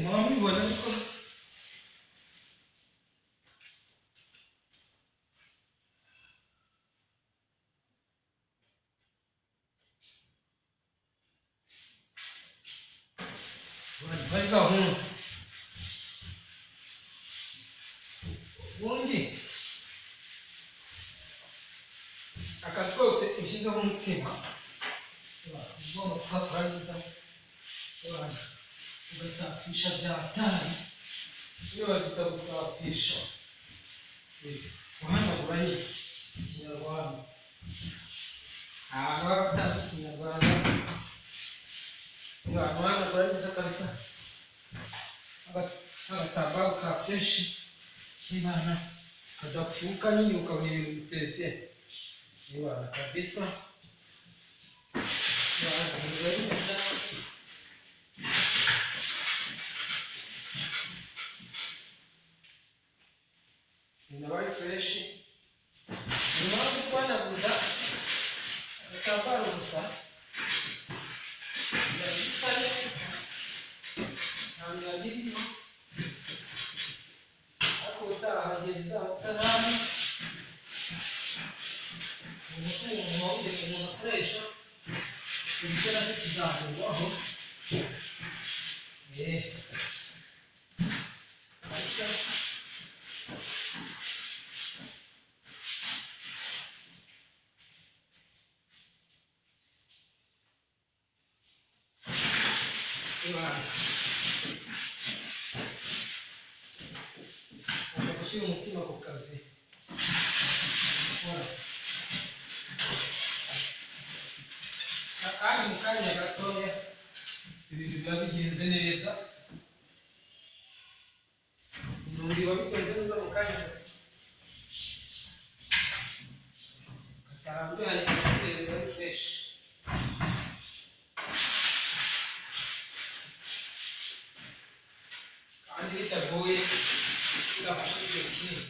Muba mubibona, ariko bari gahunda. Ubundi akazi kose ushyizeho umutima ugomba kugakora neza, ugasafisha bya tari. Iyo babyita gusafisha, guhanagura nyine Ikinyarwanda. Abantu baba batazi Ikinyarwanda, guhanagura neza kabisa, agatambaro ka fresh n'ibana kadapfuka nyine, ukabona ibintu bitetse n'ibana kabisa, biba bimeze neza. Ibintu aba ari fresh. Nyuma yo guhanaguza agatambaro gusa, biba bisa neza, nta myanda irimo. Ariko ubutaha igihe zizaba zisa nabi, umutungo wawugenewe umuntu akoresha, icyo nacyo kizagerwaho. Kabisa. Ugomba gushyira umutima ku kazi ukora, kandi mu kanya gatoya ibintu biba bigenze neza, ibintu biba bigenze neza mu kanya gato katarambiranye, kabisa ari fresh. Kandi bitagoye, bidafashe igihe kinini.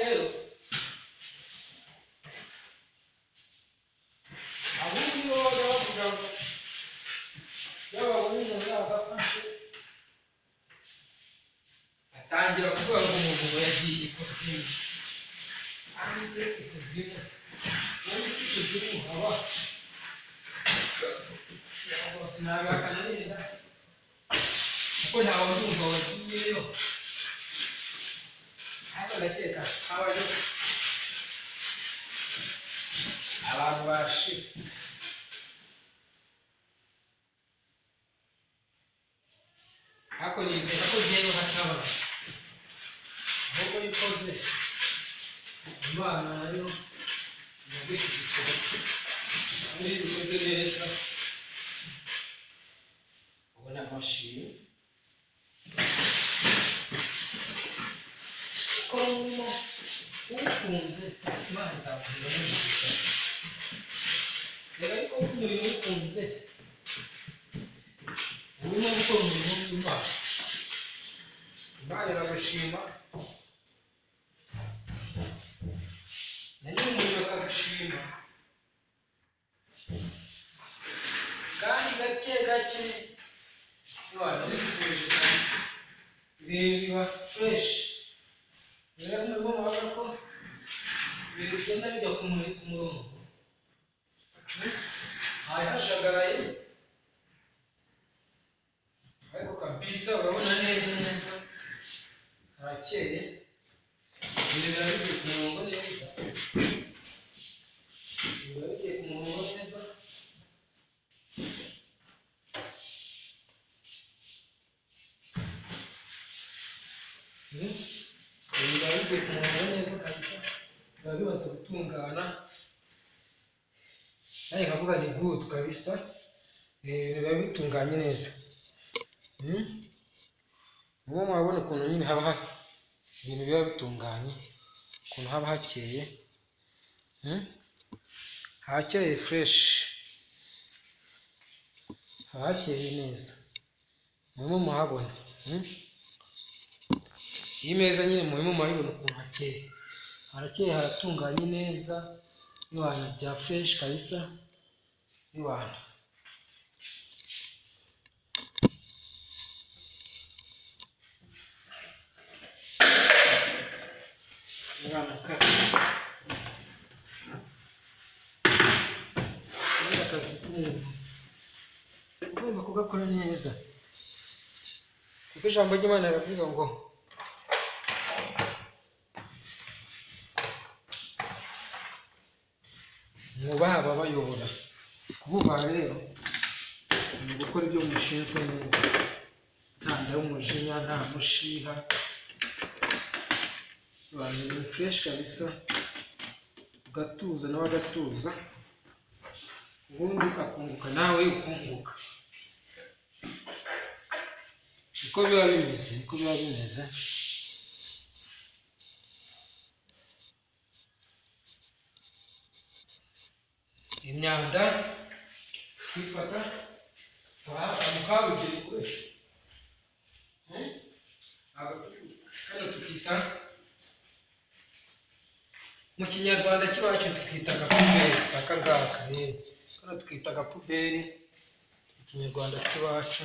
Rero ahubwo nibo bajya bavuga ngo iyo babonye umuntu yagafashe, atangira kuvuga ngo umuntu ngo yagiye ikuzimu. Kandi se ikuzimu, wowe si ikuzimu haba? Sinabihakana neza kuko ntawe ndumva wagiyeyo, ariko ndakeka habayo abantu bashira. Ariko nizera ko jyewe hataba, ahubwo ikoze Imana nayo iragushyigikira, kandi iyo ubikoze neza ubona amashimwe. Ukora umurimo uwukunze, Imana izaguhemba n'umugisha. Reka, ariko umurimo uwukunze, urimo gukora umurimo w'Imana, Imana iragushima, na nyir'umurimo akagushima, kandi gake gake Imana bituje kabisa, ibintu biba fresh. Rero nubwo mubona ko ibintu bigenda bijya ku murongo, hari hashagaraye, ariko kabisa urabona neza neza harakeye, ibintu biba bigiye ku murongo neza, ibintu biba bigiye ku murongo neza. Ibintu biba bigiye ku murongo neza kabisa, biba bimaze gutungana. Nanjye nkavuga ni good kabisa, ibintu biba bitunganye neza. Muba mwabona ukuntu nyine haba ibintu biba bitunganye, ukuntu haba hakeye, hakeye fresh, haba hakeye neza, murimo muhabona. Iyi meza nyine murimo murabibona ukuntu hakeye, Harakeye, haratunganye neza, ibana bya fresh kabisa, ibana. Ibana kare. Ubundi akazi k'umuntu ugomba kugakora neza, kuko ijambo ry'Imana riravuga ngo mwubahe ababayobora. Kububaha rero ni ugukora ibyo mushinzwe neza, nta nda y'umujinya, nta mushiha, abantu ni fresh kabisa, ugatuza nawe agatuza, ubundi akunguka nawe ukunguka. Niko biba bimeze, niko biba bimeze. Imyanda kwifata ahantu kabugenewe, kano tukita mu kinyarwanda cy'iwacu tukita agapuberi, aka ngaka kano tukita agapuberi mu kinyarwanda cy'iwacu.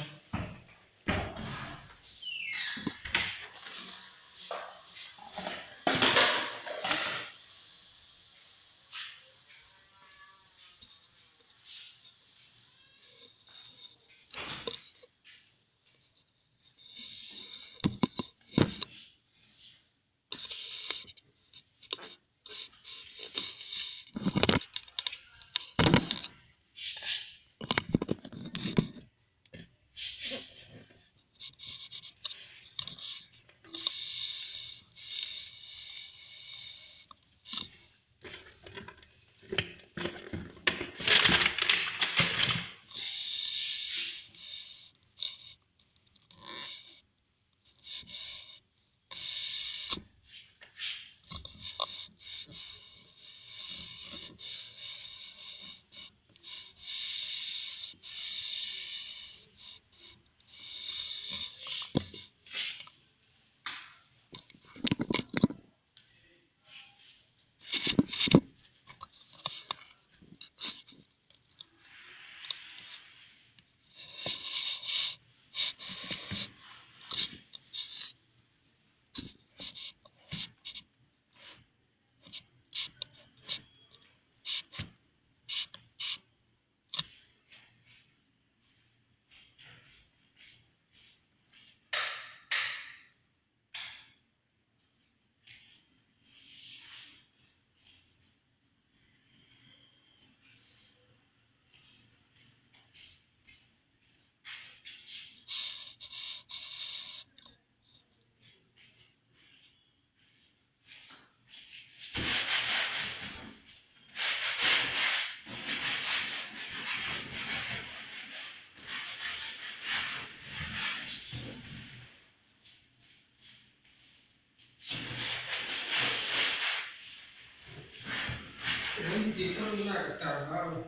Ubundi ikaramu ni agatambaro,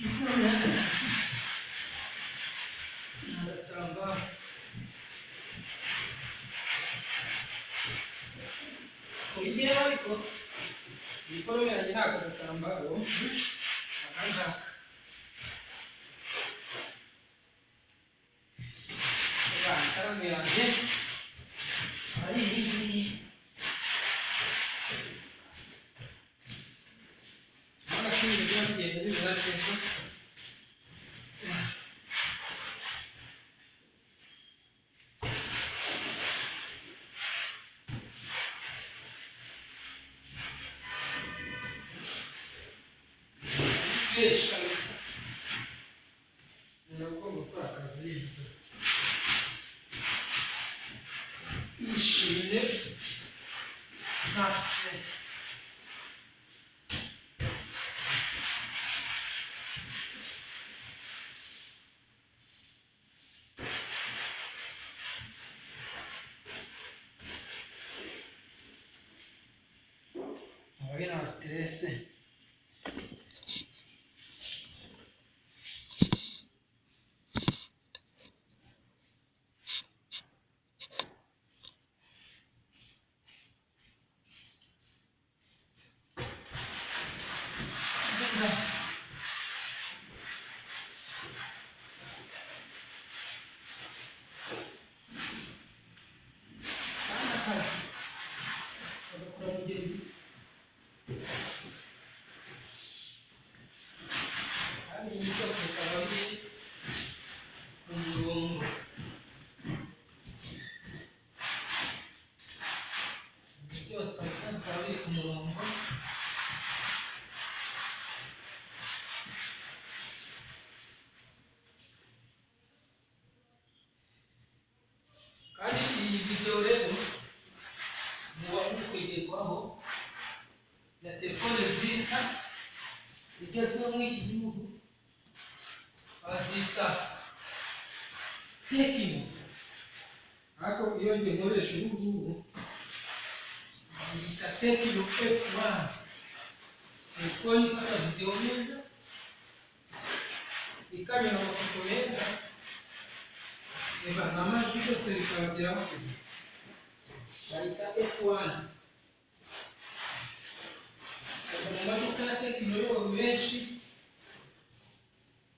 ikaramu ni agatambaro. Kuri njyewe ariko ikaramu yanjye ni aka gatambaro, aka ngaka. Ikaramu yanjye ari iyi ngiyi. Ibintu biba bigenda bimera neza. Fresh kabisa. Umuntu agomba gukora akazi neza yishimye, nta stress. Abaye nta stress. Byose kabisa bikaba biri ku murongo. Kandi iyi video rero muba muri kwegezwaho na telefone nziza zigezweho muri iki gihugu, bazita Tecno. Ariko iyo njye nkoresha ubu ngubu yita Tecno F1, telefone ifata video neza, ikamera amafoto meza, reba n'amajwi byose bikabageraho. Bayita F1. Mu maduka ya Tecno yo menshi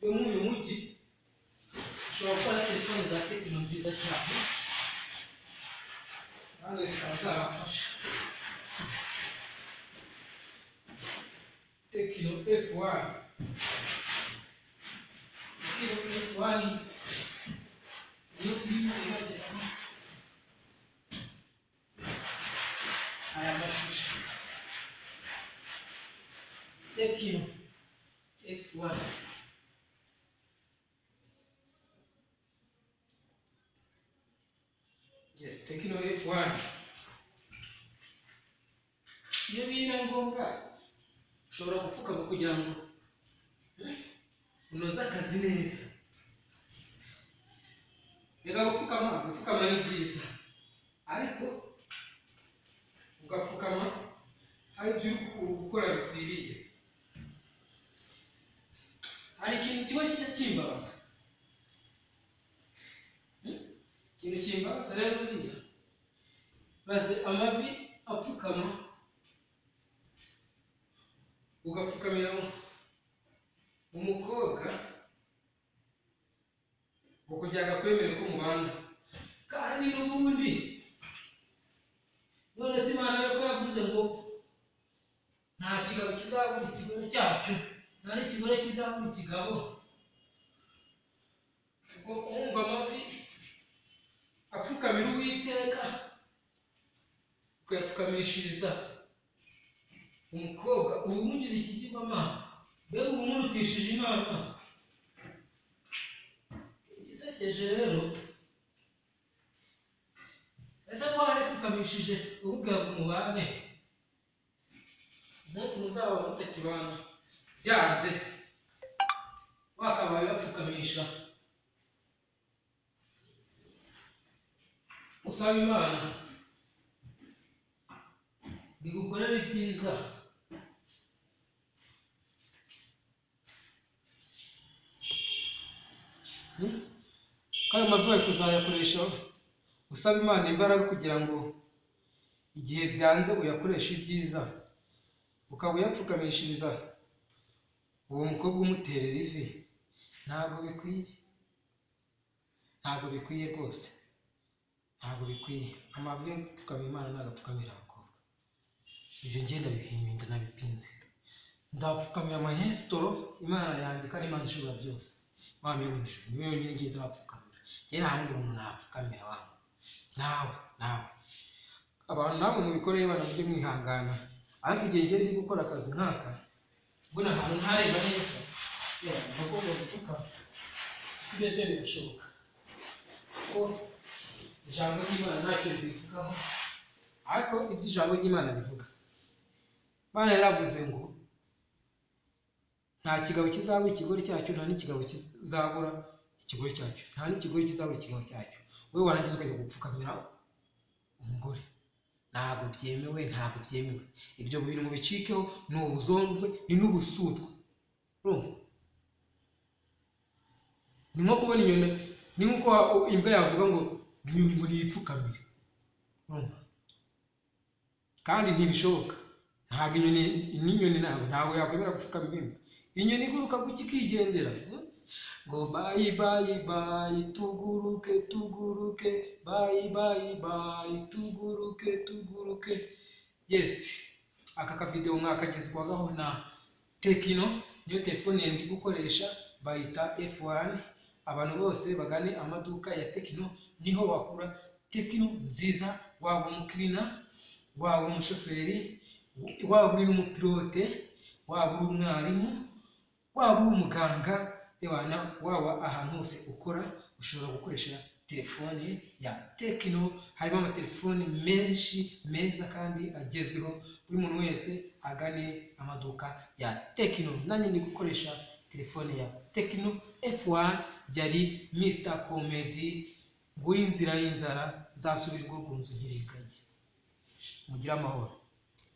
yo muri uyu mujyi ushobora kubona telefone za Tecno nziza cyane, kandi zikaba zabafasha. Tecno F1, Tecno F1 niyo turimo ibagezaho aya mashusho. Tecno F1. Yes, Tecno F1. Iyo biri na ngombwa ushobora gupfukama kugira ngo unoze akazi neza. Reka gupfukama, gupfukama ni byiza, ariko ugapfukama hari ibyo uri gukora bikwiriye. Hari ikintu kimwe kijya kimbabaza, ikintu kimbabaza rero buriya, maze amavi apfukama ugapfukamira umukobwa ngo kugira ngo akwemere ko mubana, kandi n'ubundi none se Imana yo ko yavuze ngo nta kigabo kizabura ikigore cyacyo, nta n'ikigore kizabura ikigabo. Ubwo umva amavi apfukamira Uwiteka ukayapfukamishiriza umukobwa, uba umugize ikigirwamana, mbega uba umurutishije Imana. Igisekeje rero, ese ko waripfukamishije ububwira ngo mubane, umunsi muzaba mutakibana byanze wakabaye bapfukamisha usaba Imana bigukorera ibyiza. Kandi amavi wawe kuzayakoresha usaba Imana imbaraga kugira ngo igihe byanze uyakoreshe ibyiza, ukaba uyapfukamishiriza uwo mukobwa umuterera ivi. Ntabwo bikwiye, ntabwo bikwiye rwose, ntabwo bikwiye. Amavi yo gupfukama Imana ntabwo apfukamira abakobwa. Ibyo ngenda bihiminda nabipinze. Nzapfukamira amahesitoro Imana yanjye, kandi Imana ishobora byose, Imana yo mu ijuru niyo yonyine ngiye nzapfukamira. Njye nta wundi muntu napfukamira wangu, nawe nawe. Abantu namwe mubikoreye bana mujye mwihangana, ariko igihe ngiye ndi gukora akazi nk'aka mbona ahantu ntareba neza, bagomba gupfukama. Ibyo byo birashoboka ko ijambo ry'Imana ntacyo ribivugaho, ariko ibyo ijambo ry'Imana rivuga, Imana yaravuze ngo nta kigabo kizabura ikigori cyacyo, nta n'ikigabo kizabura ikigori cyacyo, nta n'ikigori kizabura ikigabo cyacyo. Wowe warangiza ukajya gupfukamira umugore, ntabwo byemewe, ntabwo byemewe. Ibyo bintu mubicikeho, ni ubuzongwe, ni n'ubusutwa. Urumva? Ni nko kubona inyoni, ni nkuko imbwa yavuga ngo inyoni ngo niyipfukamire. Urumva? Kandi ntibishoboka. Ntabwo inyoni n'inyoni ntabwo yakwemera gupfukamira imbwa. Inyoni iguruka gutya ikigendera ngo bayi bayi bayi tuguruke tuguruke, bayi bayi bayi tuguruke tuguruke. Yes, aka kavideo mwakagezwagaho na Tecno, niyo telefone ndi gukoresha, bayita F1. Abantu bose bagane amaduka ya Tecno, niho wakura Tecno nziza, waba umukirina Waba uri umushoferi, waba uri n'umupilote, waba uri umwarimu, waba uri umuganga, ewana waba ahantu hose ukora ushobora gukoresha telefone ya Tecno. Harimo amatelefoni menshi meza kandi agezweho. Buri muntu wese agane amaduka ya Tecno. Nanjye ndi gukoresha telefone ya Tecno F1. Yari Mr Comedy. Nguyu inzira y'inzara, nzasubira ubwo ku nzu nkiri ingagi. Mugire amahoro.